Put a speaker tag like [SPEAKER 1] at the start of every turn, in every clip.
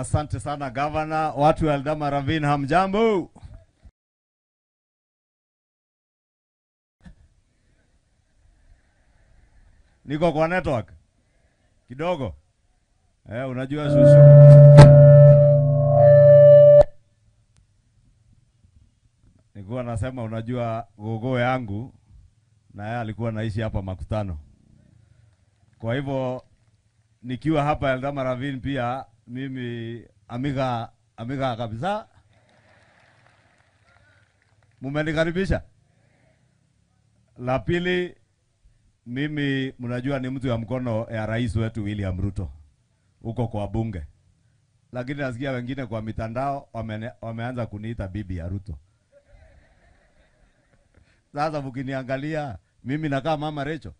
[SPEAKER 1] Asante sana gavana. Watu wa Eldama Ravine hamjambo? Niko kwa network kidogo. Unajua shushu. Nilikuwa nasema unajua gogo yangu na yeye alikuwa naishi hapa Makutano. Kwa hivyo nikiwa hapa Eldama Ravine pia mimi amiga kabisa. Mumenikaribisha. La pili, mimi mnajua ni mtu ya mkono ya rais wetu William Ruto huko kwa bunge. Lakini nasikia wengine kwa mitandao wameanza kuniita bibi ya Ruto. Sasa mkiniangalia mimi nakaa mama Rachel.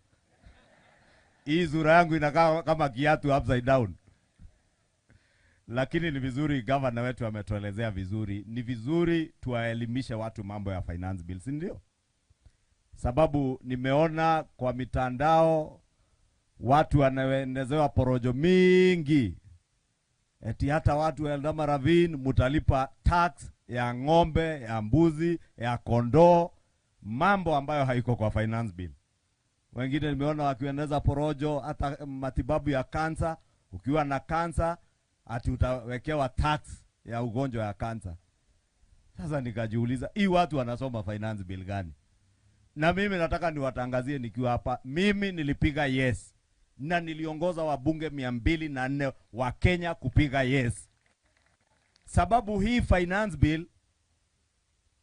[SPEAKER 1] Hii sura yangu inakaa kama kiatu upside down. Lakini ni vizuri governor wetu ametuelezea vizuri. Ni vizuri tuwaelimishe watu mambo ya finance bill, si ndio? Sababu nimeona kwa mitandao watu wanaendezewa porojo mingi. Eti hata watu wa Eldama Ravine mutalipa tax ya ng'ombe, ya mbuzi, ya kondoo, mambo ambayo haiko kwa finance bill. Wengine nimeona wakieneza porojo hata matibabu ya kansa. Ukiwa na kansa ati utawekewa tax ya ugonjwa ya kansa. Sasa nikajiuliza, hii watu wanasoma finance bill gani? Na mimi nataka niwatangazie nikiwa hapa, mimi nilipiga yes na niliongoza wabunge 204 wa Kenya kupiga yes. Sababu hii finance bill,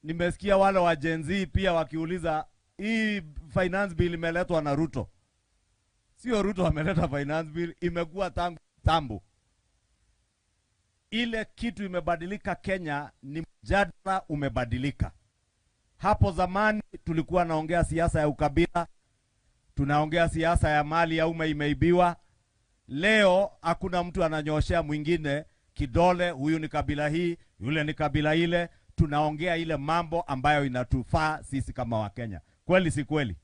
[SPEAKER 1] nimesikia wale wa Gen Z pia wakiuliza hii finance bill imeletwa na Ruto. Sio Ruto ameleta finance bill, imekuwa tangu tambo. Ile kitu imebadilika Kenya ni mjadala umebadilika. Hapo zamani tulikuwa naongea siasa ya ukabila, tunaongea siasa ya mali ya umma imeibiwa. Leo hakuna mtu ananyoshea mwingine kidole, huyu ni kabila hii, yule ni kabila ile. Tunaongea ile mambo ambayo inatufaa sisi kama Wakenya. Kweli si kweli?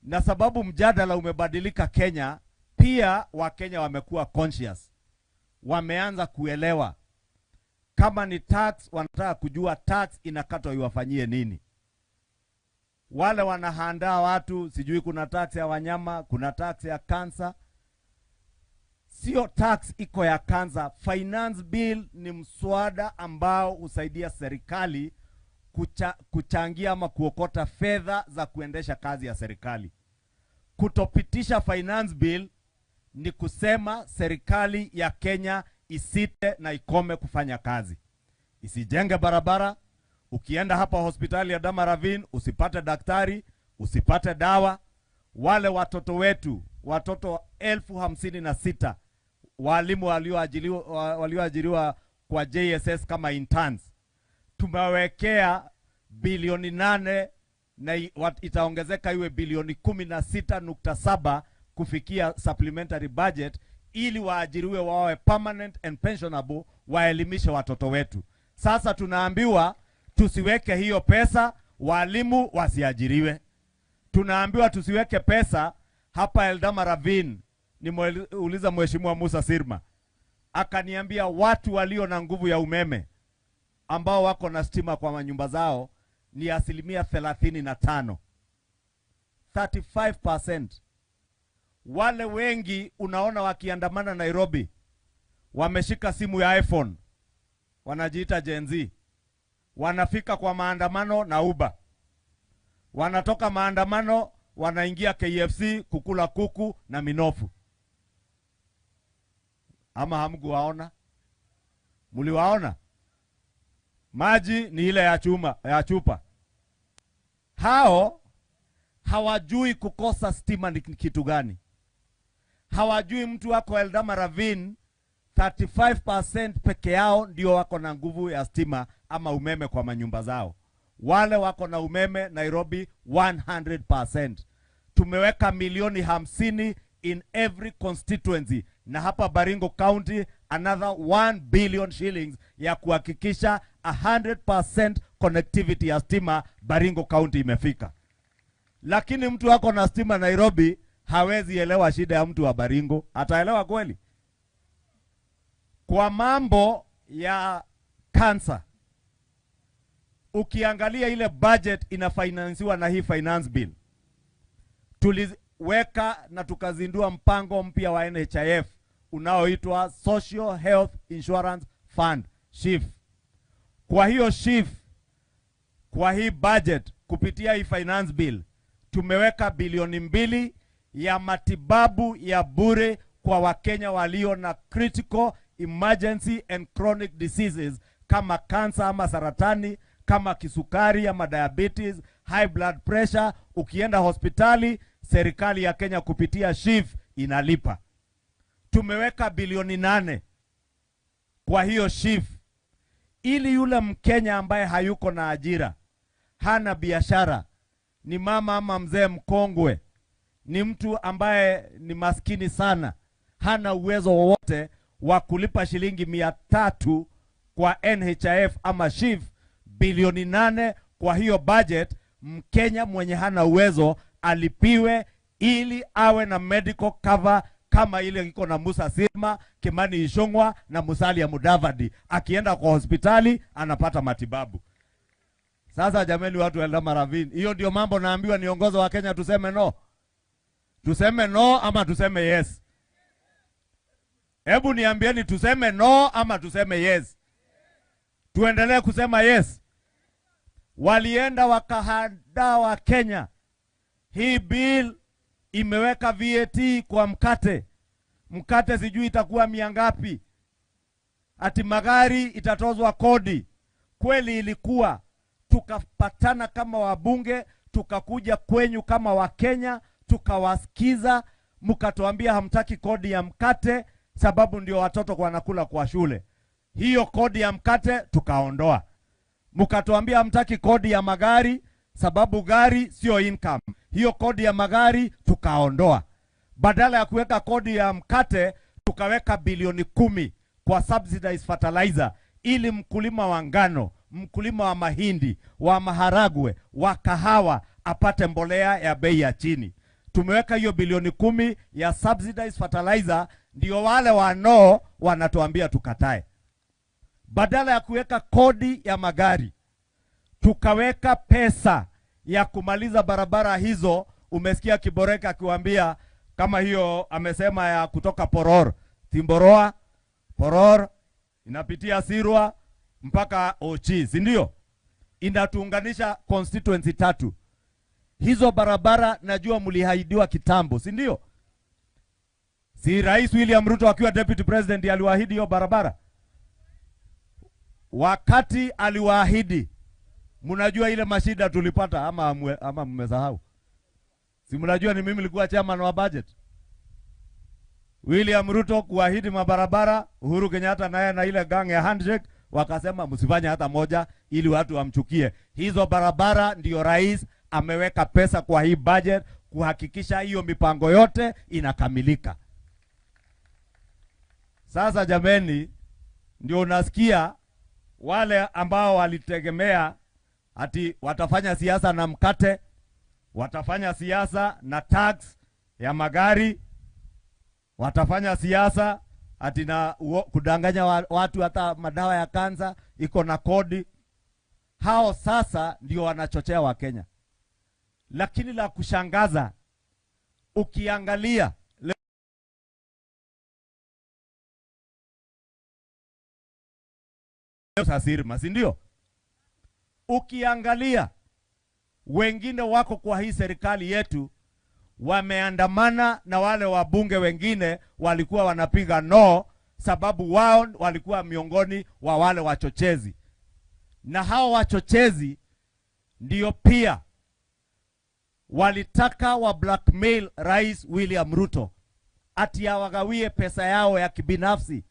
[SPEAKER 1] Na sababu mjadala umebadilika Kenya, pia Wakenya wamekuwa conscious. Wameanza kuelewa. Kama ni tax, wanataka kujua tax inakatwa iwafanyie nini. Wale wanahandaa watu, sijui kuna tax ya wanyama, kuna tax ya kansa. Sio tax iko ya kansa. Finance bill ni mswada ambao husaidia serikali kuchangia ama kuokota fedha za kuendesha kazi ya serikali. Kutopitisha finance bill ni kusema serikali ya Kenya isite na ikome kufanya kazi. Isijenge barabara. Ukienda hapa hospitali ya Eldama Ravine usipate daktari, usipate dawa. Wale watoto wetu, watoto 56,000 walimu walioajiriwa kwa JSS kama interns, tumewekea bilioni 8 na itaongezeka iwe bilioni 16.7 kufikia supplementary budget, ili waajiriwe wawe permanent and pensionable, waelimishe watoto wetu. Sasa tunaambiwa tusiweke hiyo pesa, walimu wasiajiriwe. Tunaambiwa tusiweke pesa hapa Eldama Ravine. Nimeuliza Mheshimiwa Musa Sirma, akaniambia watu walio na nguvu ya umeme ambao wako na stima kwa manyumba zao ni 35%. 35%. Wale wengi unaona wakiandamana Nairobi wameshika simu ya iPhone, wanajiita Gen Z. Wanafika kwa maandamano na Uber. Wanatoka maandamano wanaingia KFC kukula kuku na minofu. Ama hamkuwaona? Mliwaona? Maji ni ile ya chuma, ya chupa. Hao hawajui kukosa stima ni kitu gani. Hawajui mtu wako Eldama Ravine 35% peke yao ndio wako na nguvu ya stima ama umeme kwa manyumba zao. Wale wako na umeme Nairobi 100%. Tumeweka milioni 50 in every constituency, na hapa Baringo County another 1 billion shillings ya kuhakikisha 100% connectivity ya stima Baringo County imefika. Lakini mtu wako na stima Nairobi hawezi elewa shida ya mtu wa Baringo. Ataelewa kweli? Kwa mambo ya kansa, ukiangalia ile budget inafinansiwa na hii finance bill. Tuliweka na tukazindua mpango mpya wa NHIF unaoitwa Social Health Insurance Fund, SHIF. Kwa hiyo SHIF, kwa hii budget kupitia hii finance bill tumeweka bilioni 2 ya matibabu ya bure kwa Wakenya walio na critical, emergency and chronic diseases kama kansa ama saratani, kama kisukari ama diabetes, high blood pressure. Ukienda hospitali, serikali ya Kenya kupitia SHIF inalipa. Tumeweka bilioni 8 kwa hiyo SHIF ili yule Mkenya ambaye hayuko na ajira, hana biashara, ni mama ama mzee mkongwe, ni mtu ambaye ni maskini sana, hana uwezo wowote wa kulipa shilingi 300 kwa NHIF ama SHIF, bilioni 8 kwa hiyo budget, Mkenya mwenye hana uwezo alipiwe ili awe na medical cover kama ile iko na Musa Sirma, Kimani Ichung'wah na Musalia Mudavadi. Akienda kwa hospitali anapata matibabu. Sasa jameni, watu wa Eldama Ravine, hiyo ndio mambo naambiwa niongozo wa Kenya. Tuseme no. Tuseme no ama tuseme yes? Hebu niambieni, tuseme no ama tuseme yes? Tuendelee kusema yes. Walienda wakahadaa wa Kenya. Hii bill imeweka VAT kwa mkate. Mkate sijui itakuwa 100 ngapi. Ati magari itatozwa kodi. Kweli ilikuwa, tukapatana kama wabunge, tukakuja kwenyu kama Wakenya, tukawasikiza, mkatuambia hamtaki kodi ya mkate sababu ndio watoto wanakula kwa shule. Hiyo kodi ya mkate tukaondoa. Mkatuambia hamtaki kodi ya magari sababu gari sio income. Hiyo kodi ya magari tukaondoa. Badala ya kuweka kodi ya mkate tukaweka bilioni 10 kwa subsidized fertilizer ili mkulima wa ngano, mkulima wa mahindi, wa maharagwe, wa kahawa apate mbolea ya bei ya chini. Tumeweka hiyo bilioni 10 ya subsidized fertilizer, ndio wale wanao wanatuambia tukatae. Badala ya kuweka kodi ya magari tukaweka pesa ya kumaliza barabara hizo. Umesikia Kiboreka akiwaambia kama hiyo amesema ya kutoka Poror, Timboroa, Poror inapitia Sirwa mpaka Ochi, si ndio? Inatuunganisha constituency 3. Hizo barabara najua mlihaidiwa kitambo, si ndio? Si Rais William Ruto akiwa deputy president aliwaahidi hiyo barabara? Wakati aliwaahidi, mnajua ile mashida tulipata ama mmesahau? Si mnajua ni mimi nilikuwa chairman wa budget. William Ruto kuahidi mabarabara, Uhuru Kenyatta naye na ile gang ya handshake wakasema msifanye hata moja ili watu wamchukie. Hizo barabara ndio rais ameweka pesa kwa hii budget kuhakikisha hiyo mipango yote inakamilika. Sasa jameni, ndio unasikia wale ambao walitegemea ati watafanya siasa na mkate, watafanya siasa na tax ya magari, watafanya siasa ati na kudanganya watu hata madawa ya kansa iko na kodi. Hao sasa ndio wanachochea wa Kenya. Lakini la kushangaza, ukiangalia leo Sirma, si ndio? Ukiangalia wengine wako kwa hii serikali yetu wameandamana na wale wabunge wengine walikuwa wanapiga no, sababu wao walikuwa miongoni wa wale wachochezi. Na hao wachochezi ndio pia walitaka wa blackmail Rais William Ruto ati awagawie pesa yao ya kibinafsi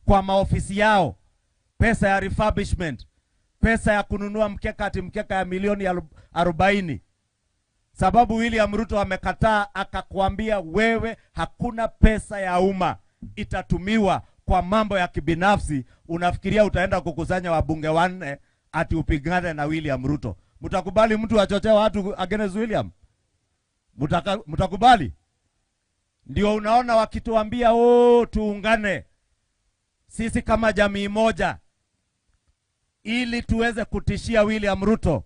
[SPEAKER 1] kwa maofisi yao, pesa ya refurbishment, pesa ya kununua mkeka, ati mkeka ya milioni 40. Sababu William Ruto amekataa, akakwambia wewe hakuna pesa ya umma itatumiwa kwa mambo ya kibinafsi. Unafikiria utaenda kukusanya wabunge 4 ati upigane na William Ruto? Mtakubali mtu achochee watu against William? Mtakubali? Ndio unaona wakituambia oh, tuungane. Sisi kama jamii moja, ili tuweze kutishia William Ruto,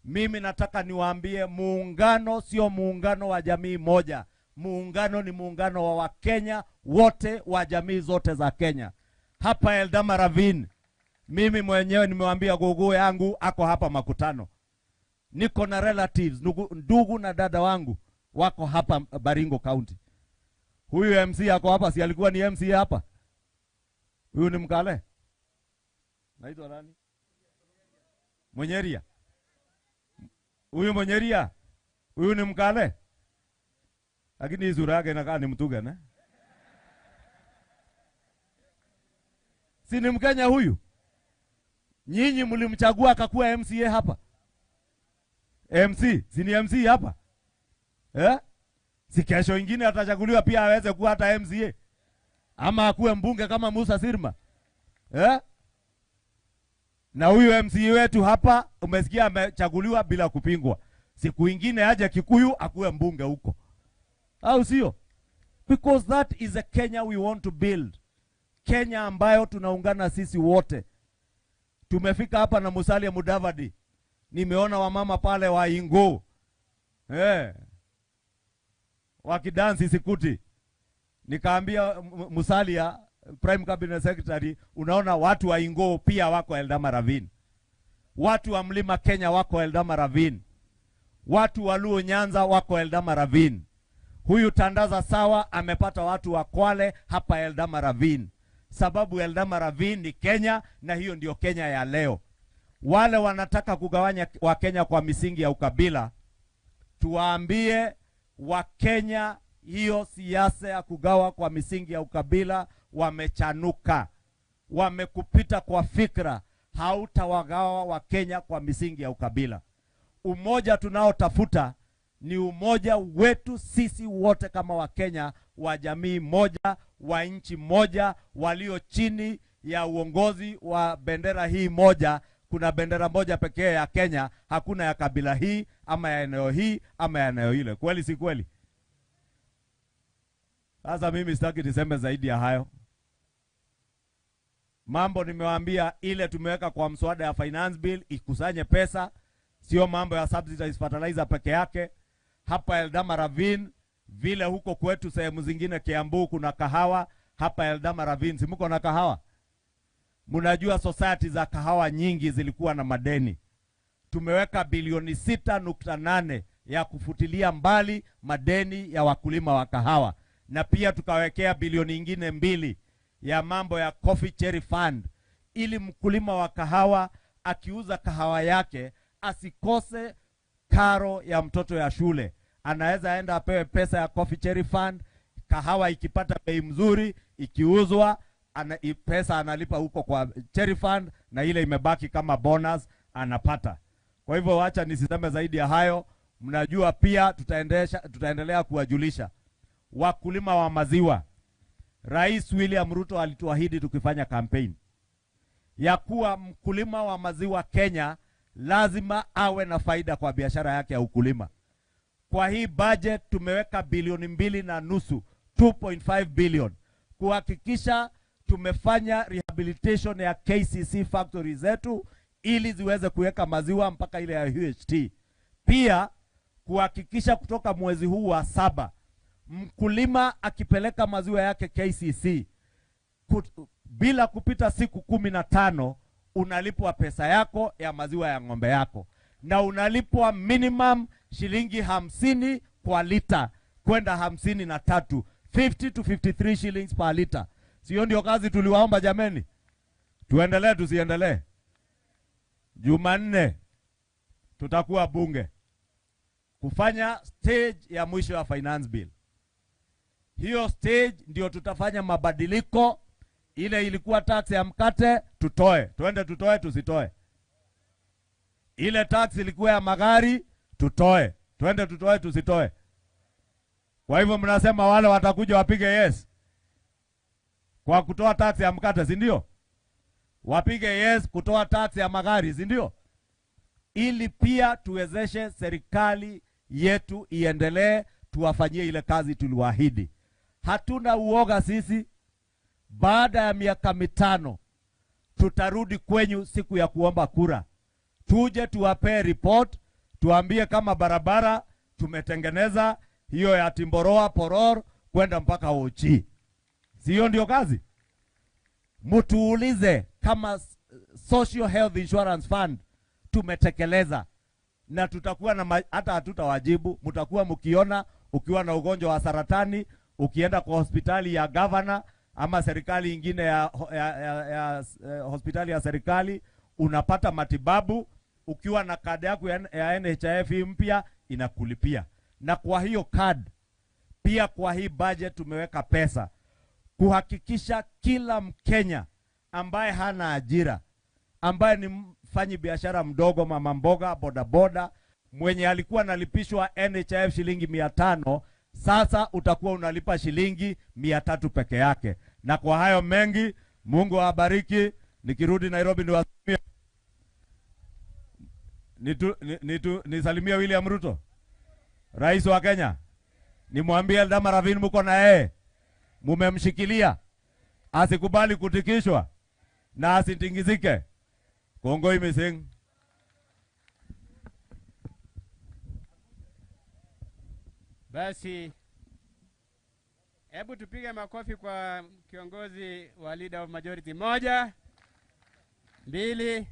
[SPEAKER 1] mimi nataka niwaambie, muungano sio muungano wa jamii moja. Muungano ni muungano wa Wakenya wote wa jamii zote za Kenya. Hapa Eldama Ravine, mimi mwenyewe nimewaambia gogo yangu ako hapa makutano. Niko na relatives, ndugu na dada wangu wako hapa Baringo County. Huyu MC ako hapa, si alikuwa ni MC hapa? Huyu ni Mkale? Naitwa nani? Mwenyeria. Huyu Mwenyeria? Huyu ni Mkale? Lakini hii sura yake inakaa ni Mtuga, ne? Si ni Mkenya huyu? Nyinyi mlimchagua akakuwa MCA hapa. MC, si ni MC hapa? Eh? Si kesho ingine atachaguliwa pia aweze kuwa hata MCA. Ama akuwe mbunge kama Musa Sirma. Eh? Na huyu MC wetu hapa umesikia amechaguliwa bila kupingwa. Siku ingine aje Kikuyu akuwe mbunge huko. Au sio? Because that is a Kenya we want to build. Kenya ambayo tunaungana sisi wote. Tumefika hapa na Musalia Mudavadi. Nimeona wamama pale wa Ingo. Wakidansi sikuti. Nikaambia Musalia, Prime Cabinet Secretary, unaona watu wa Ingo pia wako Eldama Ravine. Watu wa Mlima Kenya wako Eldama Ravine. Watu wa Luo Nyanza wako Eldama Ravine. Huyu Tandaza Sawa amepata watu wa Kwale hapa Eldama Ravine. Sababu Eldama Ravine ni Kenya, na hiyo ndio Kenya ya leo. Wale wanataka kugawanya Wakenya kwa misingi ya ukabila, tuwaambie Wakenya hiyo siasa ya kugawa kwa misingi ya ukabila wamechanuka. Wamekupita kwa fikra. Hautawagawa Wakenya kwa misingi ya ukabila. Umoja tunaotafuta ni umoja wetu sisi wote kama Wakenya wa jamii moja, wa nchi moja, walio chini ya uongozi wa bendera hii moja. Kuna bendera moja pekee ya Kenya, hakuna ya kabila hii ama ya eneo hii ama ya eneo ile. Kweli si kweli? Sasa mimi sitaki niseme zaidi ya hayo. Mambo nimewaambia, ile tumeweka kwa mswada ya finance bill ikusanye pesa, sio mambo ya subsidized fertilizer peke yake. Hapa Eldama Ravine, vile huko kwetu sehemu zingine Kiambu kuna kahawa, hapa Eldama Ravine si mko na kahawa? Mnajua society za kahawa nyingi zilikuwa na madeni. Tumeweka bilioni 6.8 ya kufutilia mbali madeni ya wakulima wa kahawa. Na pia tukawekea bilioni ingine 2 ya mambo ya Coffee Cherry Fund, ili mkulima wa kahawa akiuza kahawa yake asikose karo ya mtoto ya shule. Anaweza enda apewe pesa ya Coffee Cherry Fund. Kahawa ikipata bei mzuri, ikiuzwa, pesa analipa huko kwa Cherry Fund, na ile imebaki kama bonus anapata. Kwa hivyo wacha nisiseme zaidi ya hayo. Mnajua pia tutaendelea kuwajulisha wakulima wa maziwa. Rais William Ruto alituahidi tukifanya campaign ya kuwa mkulima wa maziwa Kenya lazima awe na faida kwa biashara yake ya ukulima. Kwa hii budget tumeweka bilioni 2.5, 2.5 billion, kuhakikisha tumefanya rehabilitation ya KCC factory zetu ili ziweze kuweka maziwa mpaka ile ya UHT. Pia kuhakikisha kutoka mwezi huu wa 7 mkulima akipeleka maziwa yake KCC bila kupita siku 15 unalipwa pesa yako ya maziwa ya ng'ombe yako, na unalipwa minimum shilingi 50 kwa lita kwenda 53, 50 to 53 shillings per liter. Sio ndio kazi tuliwaomba jameni? Tuendelee tusiendelee? Jumanne tutakuwa bunge kufanya stage ya mwisho ya finance bill. Hiyo stage ndio tutafanya mabadiliko. Ile ilikuwa tax ya mkate tutoe, tuende tutoe tusitoe. Ile tax ilikuwa ya magari tutoe, tuende tutoe tusitoe. Kwa hivyo mnasema wale watakuja wapige yes kwa kutoa tax ya mkate, si ndio? Wapige yes kutoa tax ya magari, si ndio? Ili pia tuwezeshe serikali yetu iendelee, tuwafanyie ile kazi tuliwaahidi. Hatuna uoga sisi. Baada ya miaka 5 tutarudi kwenyu siku ya kuomba kura, tuje tuwapee report, tuambie kama barabara tumetengeneza hiyo ya Timboroa Poror kwenda mpaka Ochi. Sio ndio kazi? Mtuulize kama Social Health Insurance Fund tumetekeleza, na tutakuwa na hata hatutawajibu. Mtakuwa mkiona ukiwa na ugonjwa wa saratani, ukienda kwa hospitali ya governor ama serikali ingine ya hospitali ya serikali unapata matibabu. Ukiwa na kadi yako ya NHIF mpya inakulipia. Na kwa hiyo card pia, kwa hii budget tumeweka pesa kuhakikisha kila Mkenya ambaye hana ajira, ambaye ni mfanyi biashara mdogo, mama mboga, bodaboda, mwenye alikuwa analipishwa NHIF shilingi 500, sasa utakuwa unalipa shilingi 300 peke yake. Na kwa hayo mengi, Mungu awabariki. Nikirudi Nairobi niwasalimie, nisalimie William Ruto, Rais wa Kenya. Nimwambie Eldama Ravine mko na yeye, mumemshikilia, asikubali kutikishwa na asitingizike. Kongoi mising.
[SPEAKER 2] Basi hebu tupige makofi kwa kiongozi wa leader of majority. 1, 2.